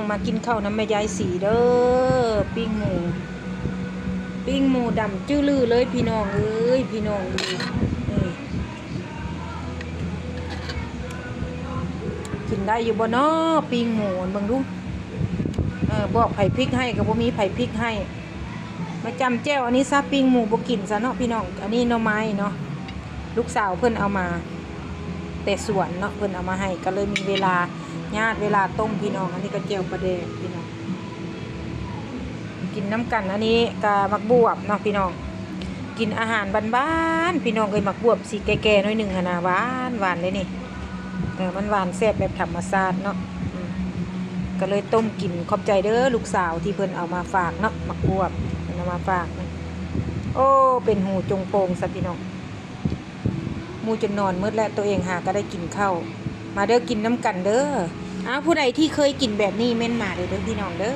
ມາກິນເຂົ້ານຳແມ່ຍາຍສີເດີ ປີ້ງໝູ ປີ້ງໝູດຳຈື່ລືເລີຍພີ່ນ້ອງເອີຍ ພີ່ນ້ອງເອີຍ ນີ້ ກິນໄດ້ຢູ່ບໍ່ນໍປີ້ງໝູ ເບິ່ງດູ ເອີ ບອກໃຜພິກໃຫ້ກໍບໍ່ມີໃຜພິກໃຫ້ ມາຈ້ຳແຈ່ວ ອັນນີ້ຊະ ປີ້ງໝູບໍ່ກິນຊະເນາະພີ່ນ້ອງ ອັນນີ້ໜໍ່ໄມ້ເນາະ ລູກສາວເພິ່ນເອົາມາແຕ່ສວນເນາະ ເພິ່ນເອົາມາໃຫ້ ກໍເລີຍມີເວລາຍາດເວລາຕົ້ມພີ່ນ້ອງ ອັນນີ້ກໍແຈ່ວປາແດກພີ່ນ້ອງ ກິນນຳກັນ ອັນນີ້ກໍໝາກບວບເນາະພີ່ນ້ອງ ກິນອາຫານບ້ານໆ ພີ່ນ້ອງເອີຍ ໝາກບວບສີແກ່ໆໜ້ອຍໜຶ່ງຫັ້ນນະ ຫວານໆເດ້ນີ້ ເອີ ມັນຫວານແຊບແບບທຳມະຊາດເນາະ ອືມ ກໍເລີຍຕົ້ມກິນ ຂອບໃຈເດີລູກສາວທີ່ເພິ່ນເອົາມາຝາກເນາະ ໝາກບວບເພິ່ນເອົາມາຝາກ ໂອ້ ເປັນຫູຈົງໂປ່ງຊະພີ່ນ້ອງ ໝູຈົນນອນໝົດແລ້ວ ໂຕເອງຫາກໍໄດ້ກິນເຂົ້າ ມາເດີ ກິນນຳກັນເດີ ອ້າວ ຜູ້ໃດທີ່ເຄີຍກິນແບບນີ້ເມັ້ນມາເດີ ເດີພີ່ນ້ອງເດີ.